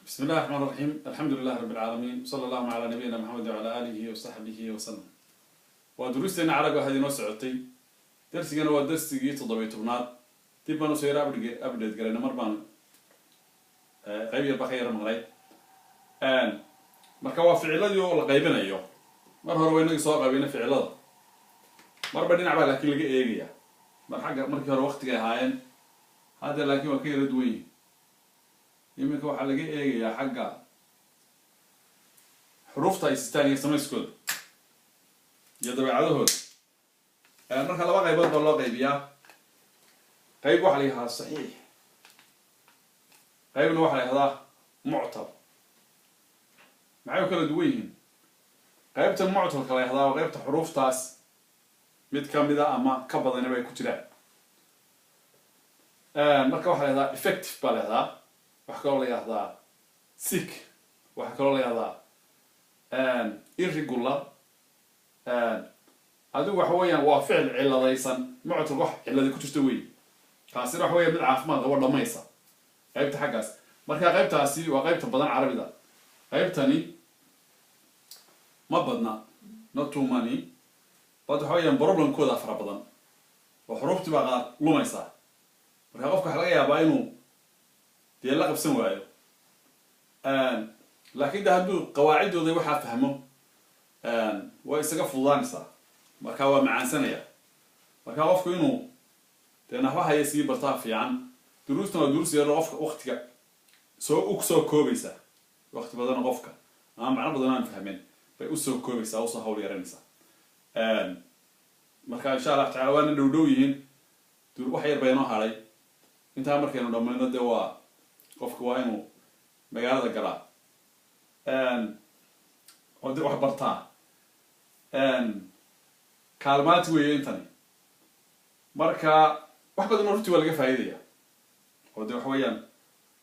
بسم الله الرحمن الرحيم، الحمد لله رب العالمين، صلى الله على نبينا محمد وعلى آله وصحبه وسلم. Waa duruusteena carabiga waxaad inoo socotay. Darsigana waa darsigii 17aad. Dib baan usoo yara update garayna, mar baan qayb yarba ka yara maqlay. Marka waa ficiladii oo la qaybinayo. Mar hore waa inagii soo qaybina ficilada, marba dhinac baa laakiin laga eegaya. Mar xagga markii hore waktigay ahaayeen, hadda laakiin waa ka yara duwan yihin. Iminka waxaa laga eegayaa xagga xuruufta ay sitaan iyo samayskooda iyo dabeecadahooda. Marka laba qaybood baa loo qaybiyaa. Qayb waxaa la yihahdaa saxiix, qaybna waxaa la yihahdaa muctal. Maxay u kala duwan yihiin? Qaybta muctalka la yihahdaa waa qaybta xuruuftaas mid kamida ama ka badaniba ay ku jiraan. Marka waxaa la yihahdaa defective baa la yihahdaa, waxaa kaloo la yihahdaa sick, waxaa kaloo la yihahdaa irregular. Adigu waxa weeyaan waa ficil ciladaysan. Muctal wax ciladi ku jirto wey, kaasina waxa weya mid caafimaad qabo dhamaysa qaybta xaggaas. Marka qaybtaasi waa qaybta badan carabida. Qaybtani ma badna, not too many, but waxa weeyaan problemkooda fara badan oo xuruuftii baa qaar lumaysaa. Marka qofka waxa laga yaabaa inuu dee la qabsan waayo, laakiin de hadduu qawaaciddooda waxaa fahmo way isaga fududaanaysaa, marka waa macaansanaya. Marka qofku inuu dee naxwahaya sii bartaa fiican. Duruustan waa duruus yaro qofka waktiga soo u soo koobaysa, wakti badana qofka ama macno badan aan fahmin bay usoo koobaysaa, usoo hawl yaranaysaa. Marka insha Allah tacala waana dhow dhow yihiin, wax yar bay inoo hadhay. Intaa markaynu dhamayno dee waa qofka waa inuu magaalada galaa oo de wax bartaa. Kaalmaati weeye intani. Marka wax badan oo runtii waa laga faa'iidaya oo de waxa weeyaan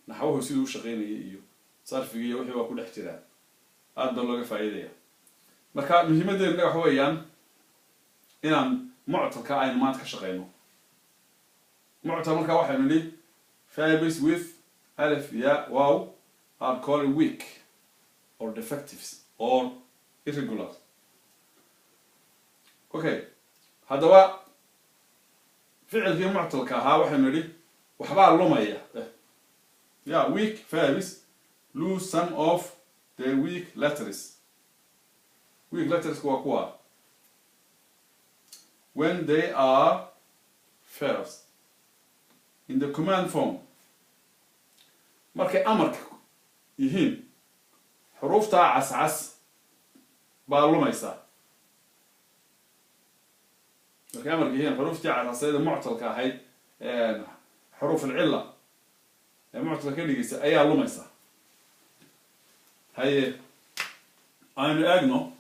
naxwahu siduu u shaqeynayay iyo sarfiga iyo wixii waa ku dhex jiraa, aad baa looga faa'iidaya. Marka muhiimaddeena waxa weeyaan inaan muctalka aynu maanta ka shaqeyno. Muctal marka waxaynu nidhi verbs with alif, ya, wow are called weak or defectives or irregular. Okay, haddaba ficilkii muctalka ahaa waxaynu nidhi waxbaa lumaya. Ya, weak verbs lose some of the weak letters. Weak letters waa kuwa when they are first in the command form. Markay amarka yihiin xuruuftaa cascas baa lumaysa. Markay amarka yihiin xuruuftii cascaseeda muctalka ahayd, xuruuf alcilla ee muctalka ka dhigaysa ayaa lumaysa. Haye, aynu eegno.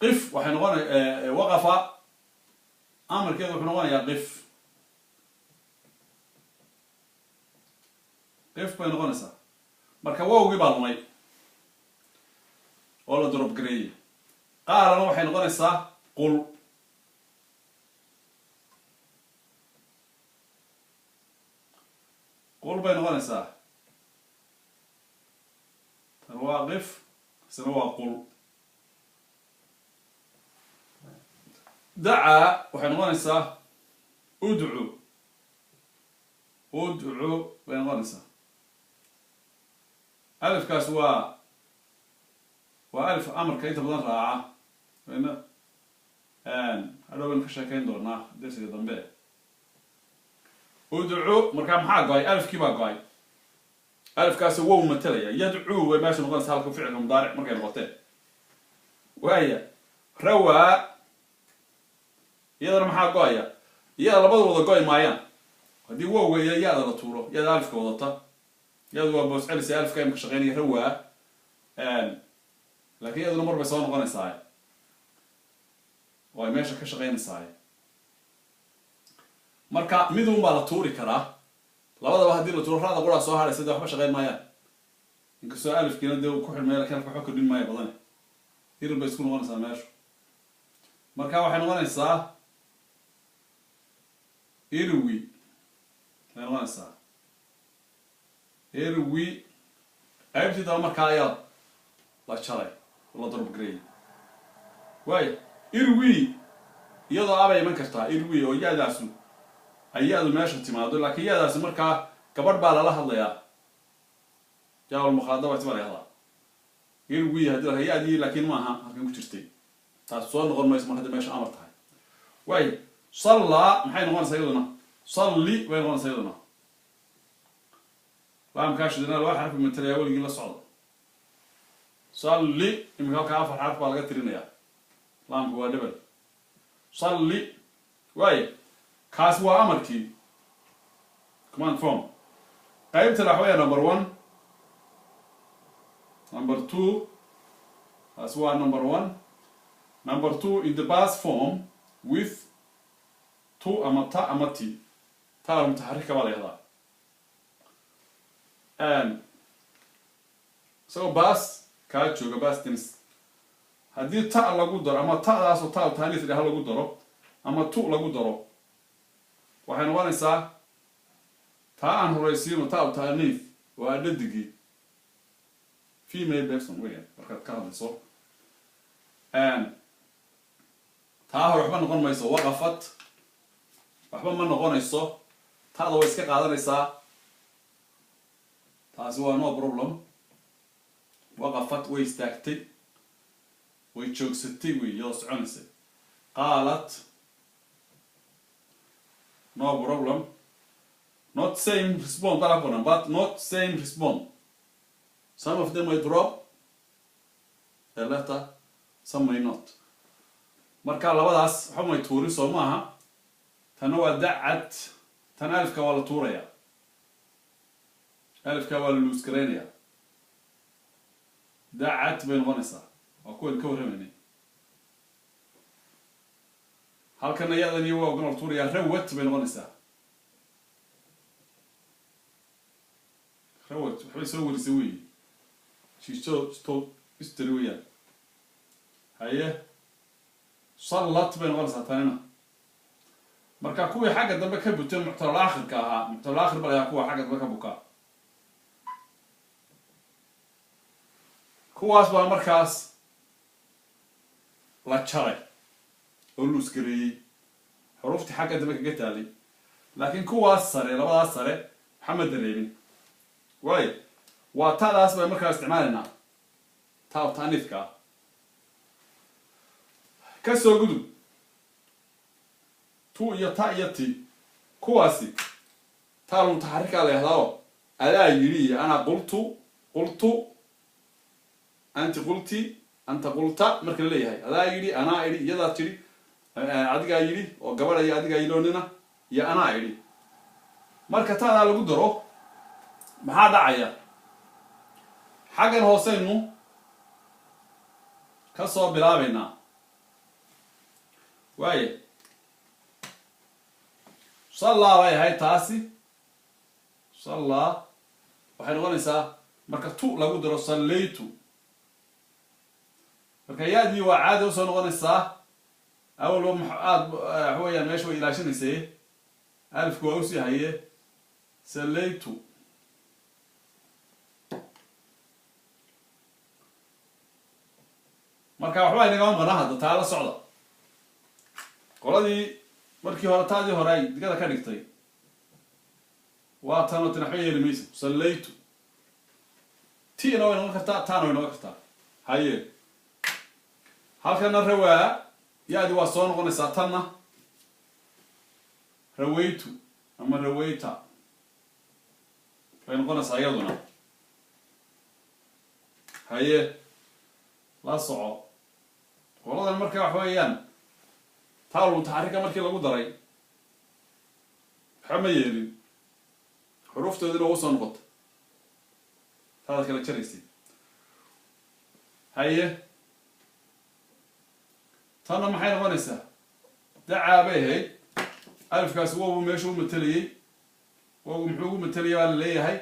قف waxay noqonay وقف, amarkeedu wuxuu noqonayaa قف. قف bay noqonaysaa. Marka wowgii baa lumay oo la drop gareeyey. قال na waxay noqonaysaa قل. قل bay noqonaysaa. Tan waa قف, isna waa قل. دعا waxay noqonaysaa ادع. ادع bay noqonaysaa. Alifkaas waa alif amarka inta badan raaca. Wayna hadhow baynu ka sheekeyn doonaa darsiga dambe. ادع, markaa maxaa go-ay? Alifkii baa go-ay. Alifkaasi wow matalaya. يدعو way meesha noqonaysa halka ficilka mudaaric markay noqoteen. Waaya, روى iyadana maxaa go-aya? Iyada labada wada go-i maayaan. Haddii wowga iyo ya-da la tuuro, ya-da alifka wadata, ya-du waa boos celisa alifka imka shaqeynaya روى, laakiin iyaduna mar bay soo noqonaysaa oo ay meesha ka shaqeynaysaa. Marka midun baa la tuuri karaa. Labadaba haddii la tuuro, ra'da quraa soo haraysa, dee waxba shaqeyn maayaan. Inkastoo alifkiina dee uu ku xidhmaya, lakin alifka waxba kordhin maayo badane, irir bay isku noqonaysaa meeshu. Marka waxay noqonaysaa اروِ bay noqonaysaa. اروِ. Qaybtii daba markaa ayaa la jaray, la drop gareeyey. Waay, irwi iyadoo abay iman kartaa, irwi oo ya-daasu ay ya-du meesha timaado, laakiin ya-daasi markaa gabadh baa lala hadlayaa, yaa-ulmukhaadabati baa la yahdaa. Irwi haddii la ya-dii, laakiin maaha halkan ku jirtay, taas soo noqon mayso mar haddi meesha amar tahay. Waay, sallaa maxay noqonaysaa iyaduna? Salli bay noqonaysaa iyaduna. Laamkaa shidina laba xaraf buu matalayaa, weligii la socda. Salli imika halkaa afar xaraf baa laga tirinayaa, laamku waa dhebel. Salli. Waay, kaas waa amarkii, command form. Qaybta waxa weya number one, number two. Kaas waa number one. Number two, in the past form with tu ama ta ama ti, taa mutaxarika baa la yahdaa. Isagoo past kaa jooga, past tense, haddii ta lagu daro ama ta'daasoo ta taaniis dhaha lagu daro ama tu lagu daro, waxay noqonaysaa taa aan horaysiino, ta taaniis waa dhadigii, female person weyan. Markaad ka hadlayso taa hore, waxba noqon mayso. Waqafat waxba ma noqonayso, ta'da way iska qaadanaysaa, taasi waa no problem. Waqafat, way istaagtay, way joogsatay wey, iyadoo soconaysay. Qaalat, no problem. Not same respond bala qoran, but not same respond. Some of them may drop a letter, some may not. Marka labadaas waxba may tuurin, soo maaha? Tanna waa dacad, tan alifka waa la tuuraya, alifka waa la lose garaynaya, dacad bay noqonaysaa. Waa kuwan ka warramaynay. Halkana ya-dani waa ogana la tuuraya, rawat bay noqonaysaa. Rawat waxbay soo warisay weyi, shiisho sto istari weeyaan. Haye, sallat bay noqonaysaa tanina. Marka kuwii xagga dambe ka butay, muctalal aakhirka ahaa, muctalal aakhir ba layaa, kuwa xagga dambe ka bukaa, kuwaas baa markaas la jaray oo lose gareeyey xuruuftii xagga dambe kaga taalay, laakiin kuwaas sare, labadaas sare, waxa ma dareemin. Waayo, waa ta'daas bay markaa isticmaalaynaa, ta taaniifka ah. Ka soo gudub tu iyo ta iyo ti. Kuwaasi taa mutaxarikaa la yahdaao, adaa yidhi iyo anaa qultu, qultu, anti qulti, anta qulta. Marka la leeyahay adaa yidhi, anaa idhi, iyadaa tidhi, adigaa yidhi oo gabadha iyo adigaa yidhi oo nina iyo anaa idhi, marka taadaa lagu daro maxaa dhacaya? Xaggan hooseynu ka soo bilaabaynaa. Waaya, sallaa bay ahayd taasi. Sallaa waxay noqonaysaa marka tu lagu daro sallaytu. Marka ya-dii waa caadi usoo noqonaysaa, awalba aad waxa weeyaan meesha way ilaashanaysay, alifku waa usii haye, sallaytu. Marka waxba inagama maqna hadda, taa la socda. Qoladii markii hore taadii hore ay digada ka dhigtay waa tanoo tan, waxba yeeli mayso. Sallaytu tina way noqon kartaa, taana way noqon kartaa. Haye, halkana rawaa, ya-di waa soo noqonaysaa. Tanna rawaytu ama rawayta way noqonaysaa iyaduna. Haye, la soco qoladan. Marka waxa weeyaan taal mutaxarika markii lagu daray waxba ma yeelin, xuruuftoodina waa usoo noqota, taadaad kala jaraysay. Haye, tanna maxay noqonaysaa? Dacaa bay ahayd. Alifkaasi wowbu meesha u matelayey. Wowgu muxuu ugu matelaya baa la leeyahay?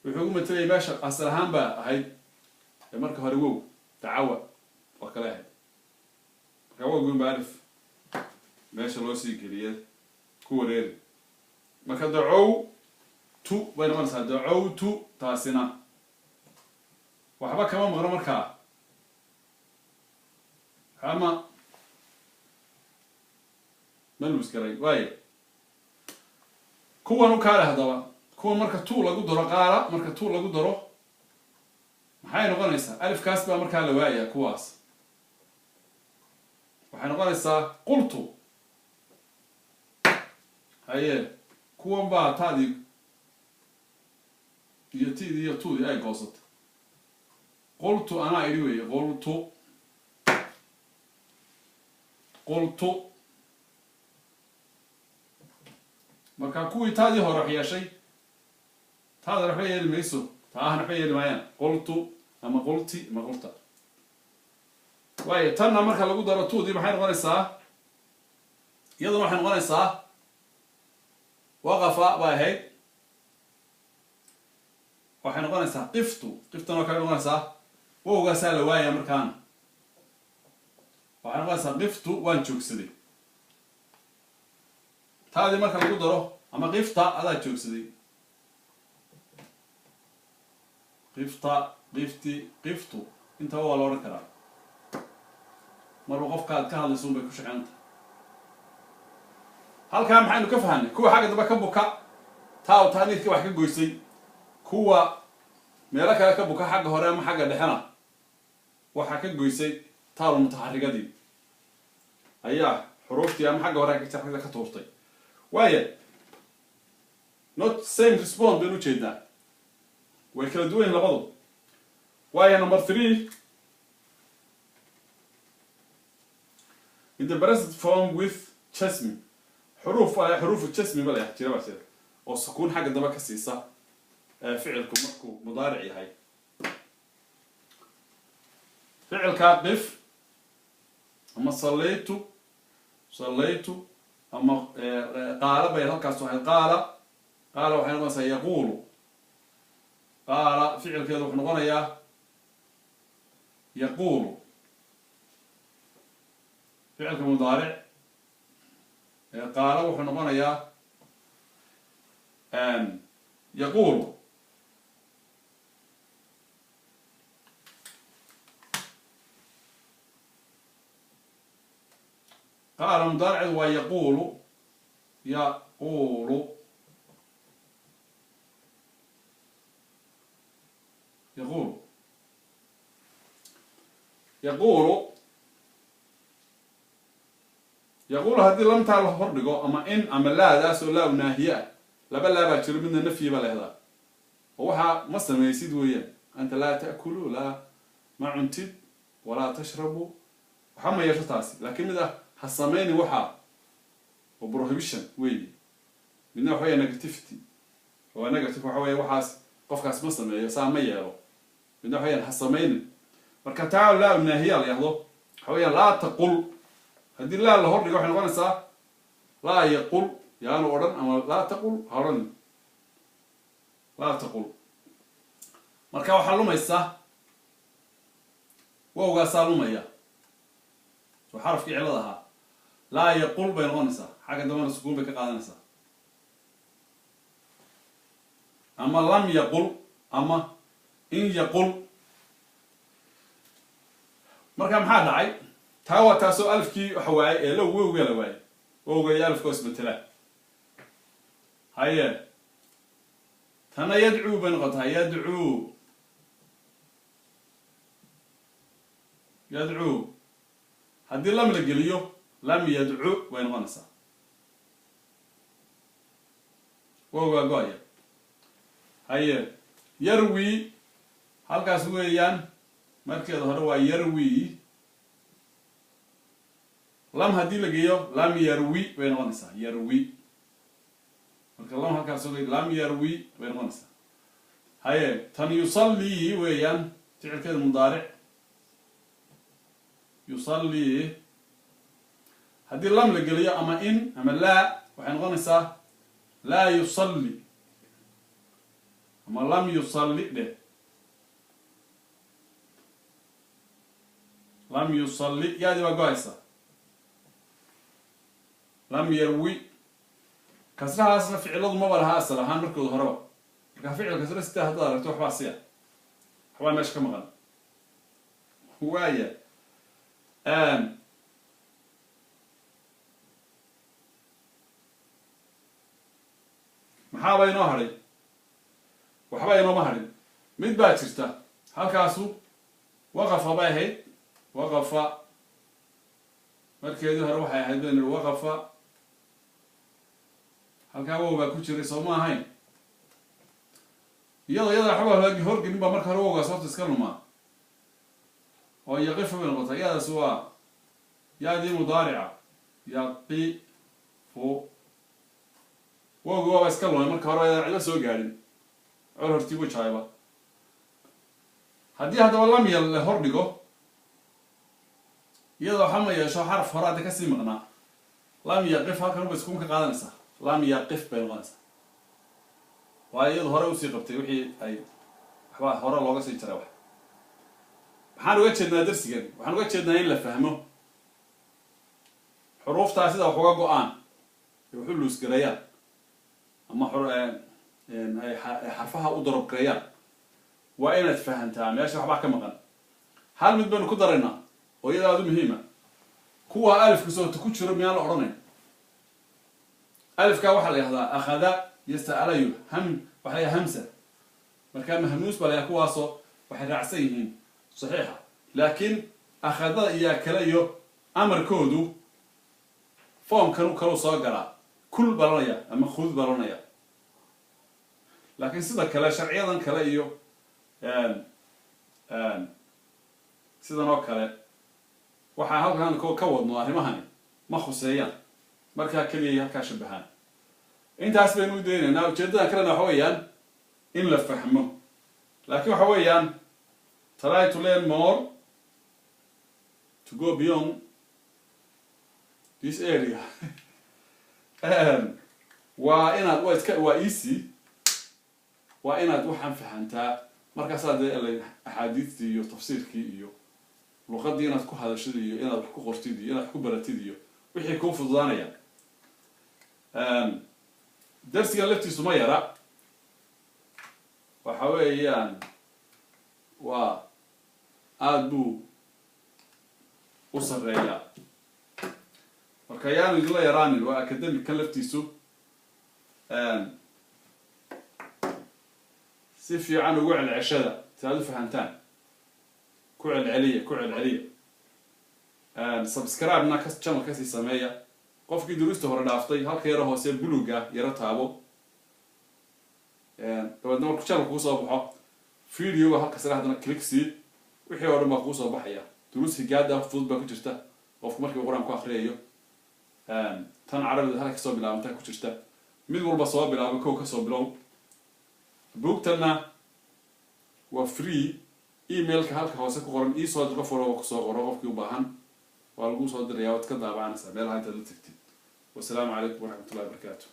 Wuxuu ugu matelayay meesha asal ahaan baa ahayd ee marka hore wow dacawa waa kale ahayd. Marka wowgun baa alif meesha loo sii geliyay ku wareeri. Marka dacow tu bay noqonaysaa, dacowtu taasina. Waxba kama maqno markaa, ama ma luus garay waayo. Kuwan u kaale haddaba, kuwan marka tu lagu daro qaala, marka tu lagu daro maxay noqonaysaa? Alifkaas baa markaa la waayaya. Kuwaas waxay noqonaysaa qultu. Haye, kuwan baa taadii iyo tidii iyo tuudii ay goosatay. Qultu anaa idhi weeye. Qultu, qultu. Marka kuwii taadii hore wax yeeshay, taada waxba yeeli mayso, taahana waxba yeeli maayaan. Qultu ama qulti ama qulta waayo. Tanna marka lagu daro tuudii maxay noqonaysaa? Iyaduna waxay noqonaysaa waqafa bay ahayd, waxay noqonaysaa qiftu. Qiftan oo kale noqonaysaa, wowgaasaa la waaya markaana. Waxay noqonaysaa qiftu, waan joogsaday. Taadii marka lagu daro ama qifta, adaa joogsaday. Qifta, qifti, qiftu, intaba waa la odhan karaa. Marba qofka aad ka hadlayso un bay ku shaqeynta. Halkaa maxaynu ka fahanay? Kuwa xagga dambe ka buka taa taaniidka wax ka goysay, kuwa meelo kale ka buka xagga hore ama xagga dhexena waxaa ka goysay taal mutaxarigadii ayaa xuruuftii ama xagga hore ka tuurtay. Waaya, not same respond baynu ujeednaa, way kala duwan yihin labadu. Waaya, number 3, in the present form with jasmi, xuruuf xuruufu jasmi ba la jira, baa jira oo sukuun xagga dambe ka siisa ficilku markuu mudaaric yahay. Ficilkaa qif ama sallaytu, sallaytu ama qaala bay halkaas ahayd. Qaala, qaala waxay noqonaysaa yaquulu. Qaala ficilkeedu wuxuu noqonayaa yaquulu. Ficilka mudaaric qaala wuxuu noqonayaa yaquulu. Qaala mudaariceedu waa yaquulu, yaquulu, yaquulu, yaquulu, yaquulu. Haddii lamtaa la hordhigo ama in ama laadaas oo laa naahiye ah, laba laa baa jiro, midna nafyi baa la yahdaa oo waxaa ma samaysid weeyaan. Anta laa ta'kulu, laa ma cuntid, walaa tashrabu, waxa ma yeesho taasi. Laakiin mid ah ha samaynin waxaa oo prohibition weeye, midna waxa weya negativity oo negative, waxa weya waxaas qofkaas ma sameeyo, saa ma yeelo. Midna waxa weyaan ha samaynin. Marka taa laa naahiya la yahdo waxa weyaan laa taqul. Haddii laa la hordhigo waxay noqonaysaa laa yaqul, yaanu odhan, ama laa taqul, ha odhan, laa taqul. Marka waxaa lumaysa wowgaasaa lumaya oo xarafkii cillada ahaa. Laa yaqul bay noqonaysaa, xagga dambena sukuun bay ka qaadanaysaa. Ama lam yaqul ama in yaqul. Marka maxaa dhacay? Taa waa taasoo alifkii waxa waayay ee low wowga la waayay, wowga iyo alifka oo isbetelaa. Haye, tana yadcuu bay noqotaa. Yadcuu, yadcuu haddii lam la geliyo lam yadcu way noqonaysaa, wowgaa go-aya. Haye, yarwi halkaas weeyaan, markeeda hore waa yarwi. Lam haddii la geeyo lam yarwi bay noqonaysaa. Yarwi marka lam halkaas lam yarwi bay noqonaysaa. Haye, tan yusallii weeyaan ficilkeeda mudaaric. Yusallii haddii lam la geliyo ama in ama laa waxay noqonaysaa laa yusalli ama lam yusalli dheh, lam yusalli, yaadii baa go-aysa. Lam yarwi kasrahaasna ficiladu maba laha asal ahaan markooda horeba. Marka ficil kasra sitaa haddaad aragto waxbaa siya, Waxbaa meesha ka maqan. Waaya, maxaaba inoo hadhay? Waxba inooma hadhin. Mid baa jirta halkaasu, waqafa bay ahayd. Waqafa markeedii hore waxay ahayd baynu nihi waqafa, halkaa wow baa ku jiray, soo ma ahayn? Iyada waxba horgelin baa marka hore wowgaas horta iska lumaa oo yaqifa bay noqotay. Iyadaas waa yaadii mudaarica, yaqifu. Wowgi waaba iska lumay marka hore, cidlo soo gaadhin, col hortii buu jaayba. Haddii haddaba lamya la hor dhigo, iyadoo waxa ma yeesho xaraf hore hadda kasii maqnaa. Lam yaqif halkan uba iskuun ka qaadanaysaa, lam yaqif bay noqonaysaa, waayo iyadu hore usii qabtay wixii ay waxbaa hore looga sii jaray. Wax maxaan uga jeednaa darsigan? Waxaan uga jeednaa in la fahmo xuruuftaa sida wax uga go-aan ay wax u luusgareeyaan ama ay xarfaha u darobgareeyaan. Waa inaad fahantaa meesha waxbaa ka maqan. Hal mid baynu ku daraynaa oo iyada aada u muhiima. Kuwa alifka soota ku jiro miyaan la odhanayn? Alifkaa waxaa la yihahdaa akhada yasta'alayu ham, waxa la yhaha hamsa. Markaa mahmuus baa la yhaha, kuwaasoo waxay raacsan yihiin saxiixa. Laakiin akhadada iyo kale iyo amarkoodu foomkan kalu soo galaa, kul baa lonaya ama khud baa lonaya. Laakiin sida kale, sharciyadan kale iyo sidan oo kale, waxaa halkan ka wadno arrimahani ma khuseeyaan, markaa keliyay halkaa shabahaan. Intaas baynu u daynaynaa. Ujeedadan kalena waxa weeyaan in la fahmo, laakiin waxa weeyaan try to learn more, to go beyond this area. Waa inaad waa iska waa easy, waa inaad waxaan fahantaa. Markaasaa dee axaadiistii iyo tafsiirkii iyo luqadii inaad ku hadashid iyo inaad wax ku qortid iyo inaad wax ku baratid iyo wixii kuu fududaanaya. Darsigan laftiisu ma yara, waxa weeyaan waa aada buu u sarreeyaa. Marka yaanu idinla yaraanin, waa academic kan laftiisu. Si fiican ugu celceshada si aad u fahantaan. Ku celceliya, ku celceliya. Subscribe-na ka channel kasii sameeya. Qofkii duruusta hore dhaaftay, halka yaro hoose buluga yaro taabo, dabeedna markuu channel kuu soo baxo, videoga halka sare haddana click sii, wixii oo dhan baa kuu soo baxaya. Duruus higaada fudud baa ku jirta, qofku markiiba Qur-aan ku akriyayo. Tan Carabida halka kasoo bilaabantaa ku jirta. Mid walba soo bilaabo, kow kasoo bilow. Buugtanna waa free. Emailka halka hoose ku qoran iisoo dir, qof walba kusoo qoro. Qofkii u baahan waa lagu soo diraya, waad ka daabacanaysaa meelaha intaad la tagtid. Wasalaamu calaykum waraxmatullahi wabarakaatu.